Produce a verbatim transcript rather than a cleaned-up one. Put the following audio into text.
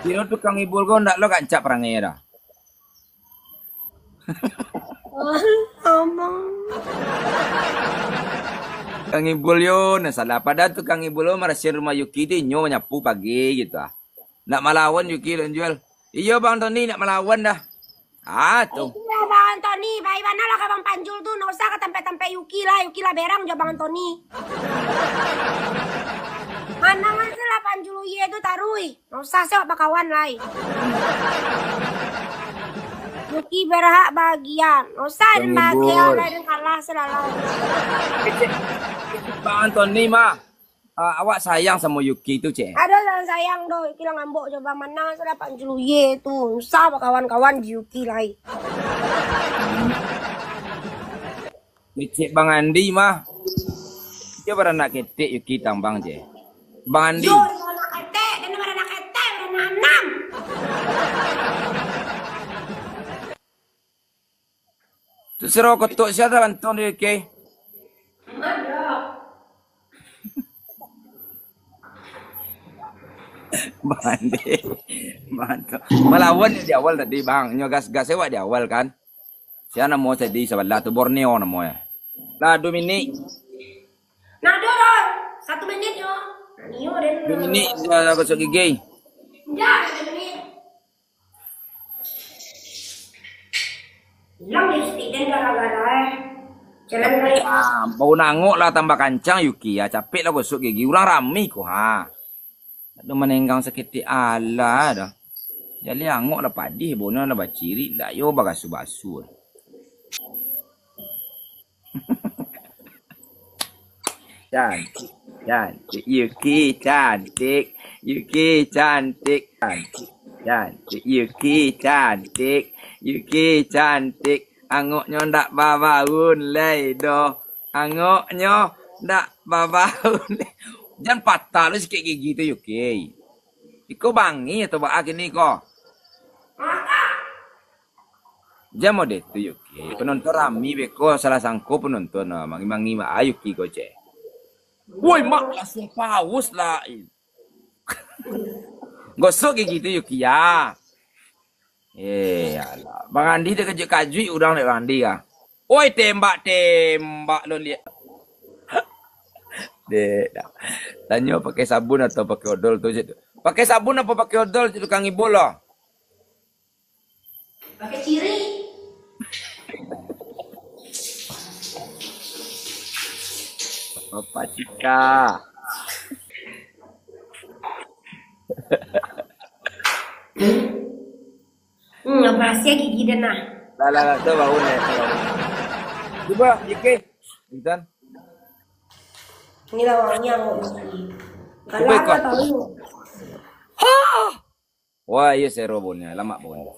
Kiro tukang ibul ko ndak lo kancak parangai dah. Abang. Tukang ibul yo, nah salah. Padahal tukang ibul ko marasian rumah Yuki tu inyo manyapu pagi gitu ah. Nak malawan Yuki lo jual. Iyo Bang Toni nak malawan dah. Ah tu. Itulah Bang Toni, pai bana lah ka Bang Panjul tu, nak usah ka tampek-tampek Yuki lah, Yuki lah berang jo Bang Toni. Mana masa lah Panjul uye tu taruih. Ndak usah sewak bakawan lai. Yuki berhak bahagia. Ndak usah den bahagia lai, den kalah selalu. Bang Antoni mah, ah, awak sayang samo Yuki tu, cek? Aduh, jangan sayang doh. Yuki lah ngambok coba, mana sudah Pak Julie tu. Usah bakawan-kawan di Yuki lai. Kecek Bang Andi mah. Dia baranak ketek Yuki tambang je. Bang Andi. Yo, baranak ketek, dan baranak ketek, baranak anam. Tu siro kotok sia dah bantuan dia, Yuki. Bang Andi. Bang Andi. Malawan di awal tadi, Bang. Nyo gas-gas awak di awal kan. Sia namo tadi sabalah tu, Borneo namo ya. Lah, dua minik. Nah, ado doh. Satu minik nyo. Nah, nio den. Dua minik, dah, dah gosok gigi. Dah, satu minik. Hilang lipstick den gara-gara, eh. Jalan kali. Ah, bau nangok lah tambah kancang, Yuki, ya. Capek lah gosok gigi. Urang rami ko, ha. Ado manenggang saketek alah dah. Jaleh angok lah padih, bono lah bacirik, ndak yo bagasu-basu. Cantik, cantik, Yuki cantik, Yuki cantik, cantik, cantik, Yuki cantik, Yuki cantik. Angoknyo ndak babaun lai doh. Angoknyo ndak babaun. Jan patah lu sikik gigi tu, Yuki. Iko bangih atau baa kini ko? Jan model tu, Yuki. Penonton rami beko, salah sangko penonton. Ah, mangi-mangi baa Yuki ko, ceh. Woi, mak, langsung paus lah. Gosok gigi tu, Yuki, ya. Eh, alah. Bang Andi takajuik-kajuik urang dek Bang Andi, ah. Oi, tembak-tembak lo liek. Dek, dah. Tanyo pakai sabun atau pakai odol tu, cek tu. Pakai sabun apa pakai odol, cek tukang ibul lo? Pakai ciri. Bapak Cika. Hmm, berhasil gigi den nah. Lah, lah, lah, tu bau ni. Cuba, Ike. Intan. Inilah wangi yang mau gigi. Cuba kalau ikut. Aku tahu. Ha! Wah, iyo sero baunya, lamak baunya.